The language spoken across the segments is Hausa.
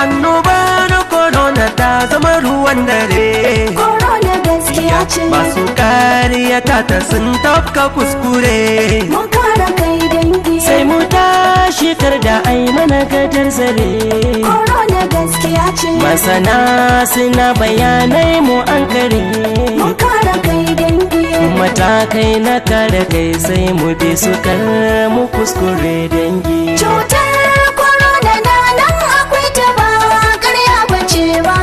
Annoba na corona ta zama ruwan dare. Corona gaskiya ce. Masu kariya ta sun tafka kuskure. Mu kare kai dangi. Sai mu tashi kar da ai mana gadar zare. Corona gaskiya ce. Masana suna bayanai mu an kare. Mu kare kai dangi. Matakai na kare kai sai mu bi su kar mu kuskure dangi. Cutar corona na nan akwai ta ba karya bace ba.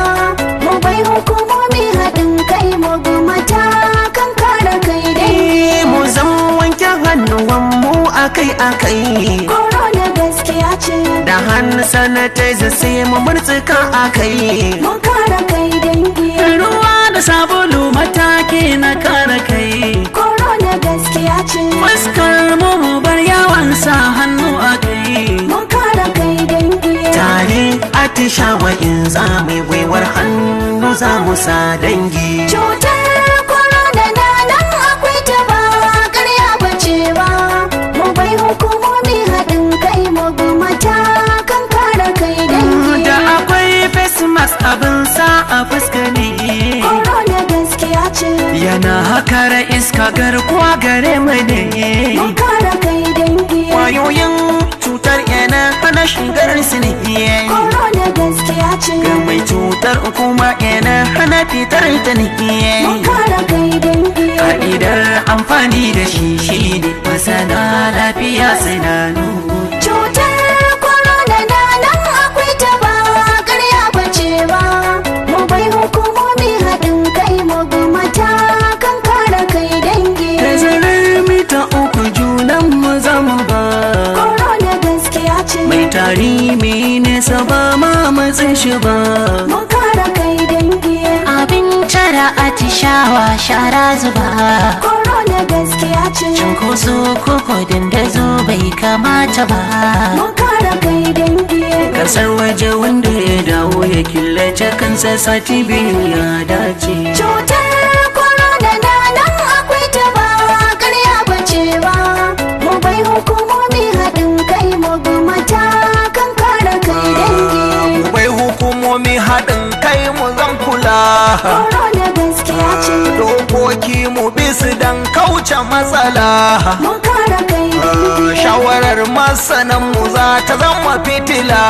Mu bai hukumomi haɗin kai mu bi matakan kare kai dangi. Mu zan wanke hannuwanmu akai-akai. Corona gaskiya ce. Da hannu sanitizer sai mu murtsuka akai. Mu kare kai dangi. Ruwa da sabulu mataki na kare kai. Corona gaskiya ce. Fuskar mu mu bar yawan sa hannu a kai. Mu kare kai dangi. Tare atishawa in za mu gwiwar hannu za mu sa dangi. Cutar corona na nan akwai ta ba karya bace ba. Mu bai hukumomi haɗin kai mu bi matakan kare kai dangi. Da akwai face mask abin sa a fuska ne. Corona gaskiya ce. Yana kare iska garkuwa gare mu ne. Mu kare kai dangi. Kwayoyin cutar yana hana shigar su ne. Corona gaskiya ce. Ga mai cutar kuma yana hana fitar ta ne. Mu kare kai dangi. Ka'idar amfani da shi shi ne masana lafiya suna nuni. Cutar corona na nan akwai ta ba karya bace ba. Mu bai hukumomi haɗin kai mu bi matakan kare kai dangi. Tazarar mita 3 junan mu zama ba. Corona gaskiya ce. Mai tari mai nesa ba ma matsin shi ba. Mu kare kai dangi. Abin tara atishawa shara zuba. Corona gaskiya ce. Cunkoso koko dandazo bai kamata ba. Mu kare kai dangi. Kasar waje wanda ya dawo ya killace kansa sati 2 ya dace. Cutar corona na nan akwai ta ba karya bace ba. Mu bai hukumomi haɗin kai mu bi matakan kare kai dangi. Mu bai hukumomi haɗin kai mu zan kula. Corona gaskiya ce. Dokoki mu bi su dan kauce matsala. Mu kare kai dangi. Shawarar masanan mu za ta zama fitila.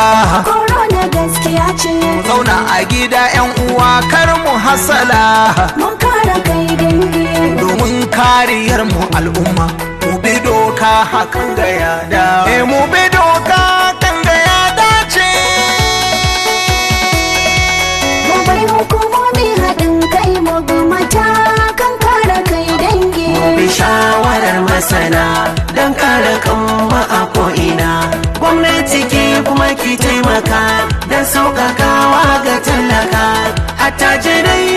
Corona gaskiya ce. Mu zauna a gida 'yan uwa kar mu hasala. Mu kare kai dangi. Domin kariyar mu al'umma mu bi doka hakan ga yada. Eh, mu bi doka kan ga ya dace. Mu bai hukumomi haɗin kai mu bi matakan kare kai dangi. Mu bi shawarar masana don kare kanmu a ko'ina. Gwamnati ke kuma ki taimaka don sauƙaƙawa ga talaka. Attajirai.